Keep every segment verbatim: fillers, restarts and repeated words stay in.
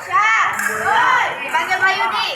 Syah, oi, dipanggil Bayu ni.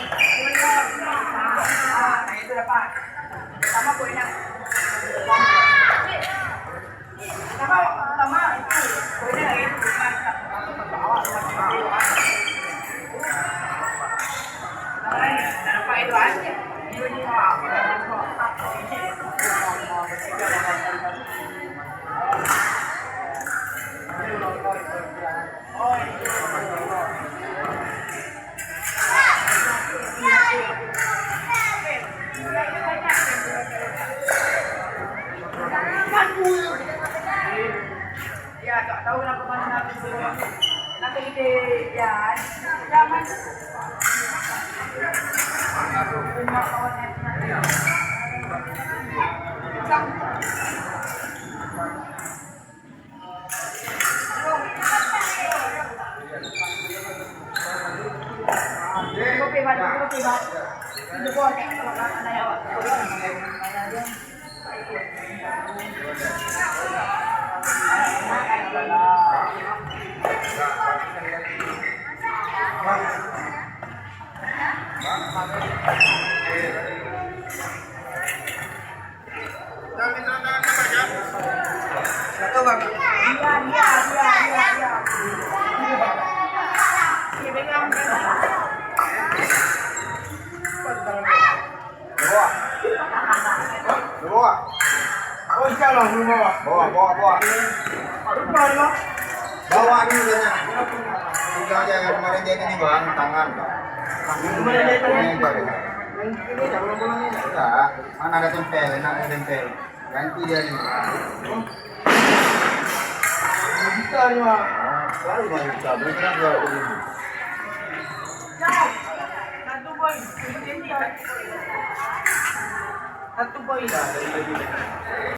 Bawa. Oh, insya Allah, belum bawa. Bawa, bawa, bawa. Lupa, ya. Bawa dulu, tanya. Tinggal aja yang kemarin dia ini, Bang, tangan, Bang. Kemarin dia tanya. Ini, Bang. Yang ini, yang pulang-pulang ini. Enggak. Mana ada tempel, enak ada tempel. Ganti dia ni. Bisa ni, Bang. Baru, Bang, bisa. Boleh kena dua puluh ribu. Satu poin lah dari bagi.